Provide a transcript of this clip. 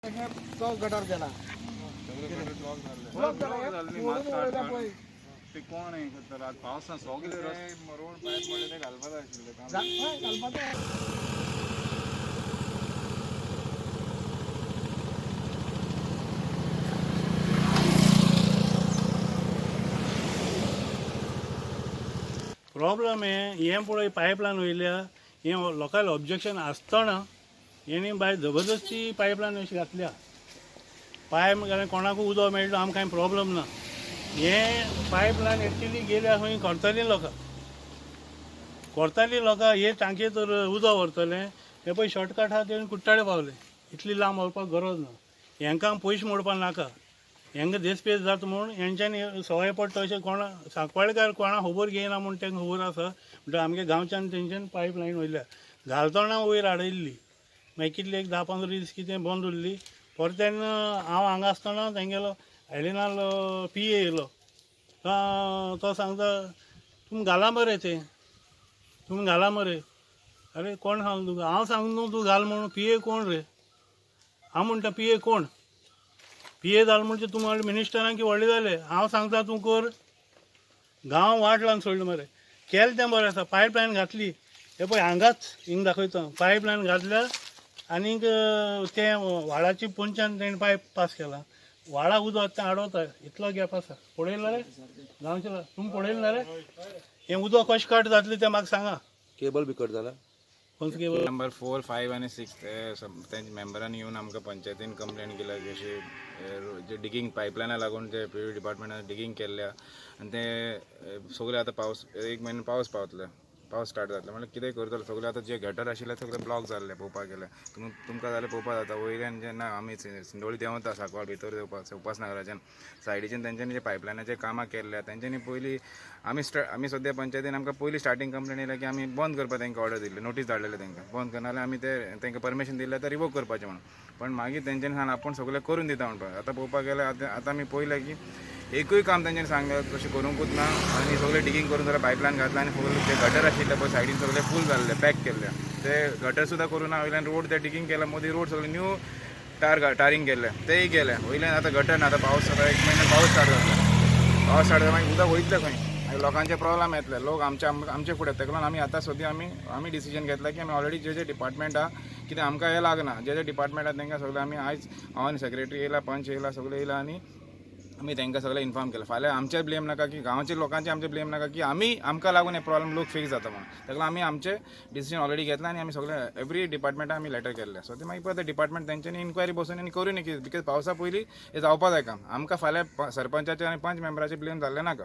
तो गटर गेला. ब्लॉक जाल्ली मोडून उडयला पळय. ते कोण हें करता रात पावसान सगळे रस्ते रोड पायप पडले ते घालपा जाय आशिल्ले काम. हय, घालपाचें. प्रॉब्लम हें हें पळय पायपलायन वयल्या हें लोकांले ऑब्जेक्शन आसतना हेणी बाय जबरदस्ती पायपलायन अशी घातल्या. पायप घाल्यार कोणाकूय उदक मेळटलो, आमकां कांय प्रॉब्लम ना. हें पायपलायन एक्चुली गेल्या खंय करतलीं लोकां, करतलीं लोकां हे टांकये तर उदक व्हरतलें. हें पळय शॉर्टकट आहा तेणें कुट्टाळे पावले, इतली लांब व्हरपाक गरज ना. हेंकां पयशे मोडपाक नाका, हेंकां देसपेस जाता म्हूण हेंच्यांनी सवाय पडटा अशें कोणा सांकवाळकार कोणा खबर घेयना म्हूण तांकां खबर आसा. म्हणटा आमगे गांवच्यान तेंच्यान पायप लायन वयल्या घालतना वयर हाडयल्ली, मागीर कितले एक 10-15 दीस कितें बंद उरली. परत तेन्ना हांव हांगा आसतना तेंगेलो एलिनालो पी ए येयलो, तो सांगता तुमी घाला मरे तें, तुमी घाला मरे. अरे कोण सांग तुका, हांव सांग न्हू तूं घाल म्हणून. पी ए कोण रे? हांव म्हणटा पी ए कोण? पी ए जाल म्हणजे तूं म्हणल्यार मिनिस्टरान की व्हडले जाले. हांव सांगता तूं कर. गांव वाट लावन सोडलो मरे. केलें तें बरें आसा, पायप लायन घातली. हे पळय हांगाच हिंग दाखयता, पायप लायन घातल्या आनीक तें व्हाळाची पोंच्यान तेणें पायप पास केला. व्हाळाक उदक तें आडवता, इतलो गॅप आसा. पळयलें रे गांवचे, तुमी पळयलें रे हें उदक कशें कट जातलें तें म्हाका सांगा. केबल बी कट जाला. खंयचो केबल? नंबर 4, 5 आनी 6 ते तेंच्या मेंबरांनी येवन आमकां पंचायतीन कंप्लेन केल्या की अशी जे डिगींग पायपलायना लागून ते पी डिपार्टमेंटान डिगींग केल्ल्या आनी ते सगळे आतां पावस एक म्हयनो पावस पावतले, पावस स्टार्ट जातलो म्हणल्यार कितें करतलो. सगळे आतां जे गटर आशिल्ले सगळे ब्लॉक जाल्ले पळोवपाक गेल्यार तुमकां जाल्यार पळोवपाक जाता. वयल्यान जेन्ना आमी सिंदोळी देंवता सांकवाळ भितर देंवपाक उपासनगराच्यान सायडीच्यान तेंच्यांनी जे पायपलायनाचे कामां केल्ल्या तेंच्यांनी पयलीं आमी सद्या पंचायतीन आमकां पयलीं स्टार्टींग कंप्लेन येयल्या की आमी बंद करपाक तांकां ऑर्डर दिल्ली, नोटीस धाडलेले तांकां बंद करना जाल्यार आमी ते तांकां परमिशन दिल्लें तर रिवोक करपाचें म्हणून. पण मागीर तेंच्यांनी सांगलें आपूण सगळें करून दिता म्हणपाक. आतां पळोवपाक गेल्यार आतां आमी पळयलें की एकूय काम तेंच्यांनी सांगलें तशें करूंकूच ना आनी सगळें डिगींग करून जाल्यार पायपलायन घातला आनी सगळे जे गटर आशिल्ले पळय सायडीन सगळे फूल जाल्ले पॅक केल्ले ते गटर सुद्दां करूं ना. वयल्यान रोड ते डिगींग केला, मदीं रोड सगळे न्यू टारींग केल्ले तेय गेले. वयल्यान आतां गटर ना, आतां पावस आतां एक म्हयनो पावस स्टार्ट जातलो, पावस स्टार्ट जालो मागीर उदक वयतलें खंय, मागीर लोकांचे प्रॉब्लम येतले, लोक आमचे फुडें. ताका लागून आमी आतां सद्या आमी डिसिजन घेतला की आमी ऑलरेडी जे जे डिपार्टमेंट आहा कितें आमकां हें लागना, जे जे डिपार्टमेंट आहा तांकां सगळें आमी आयज हांव आनी सेक्रेटरी येयला, पंच येयला, सगळें येयला आनी आमी तांकां सगळें इन्फॉर्म केलें. फाल्यां आमचें ब्लेम नाका की गांवचे लोकांचे आमचें ब्लेम नाका की आमी आमकां लागून हे प्रॉब्लम लोक फेस जाता म्हणून. ताका लागून आमी आमचें डिसिजन ऑलरेडी घेतलां आनी आमी सगळे एवरी डिपार्टमेंटाक आमी लेटर केल्लें. सो ते मागीर पळय डिपार्टमेंट तेंच्यांनी इन्क्वायरी बसून आनी करूं न्ही, because पावसा पयलीं हें जावपा जाय काम. आमकां फाल्यां सरपंचाचें आनी पंच मेंबराचें ब्लेम जाल्लें नाका.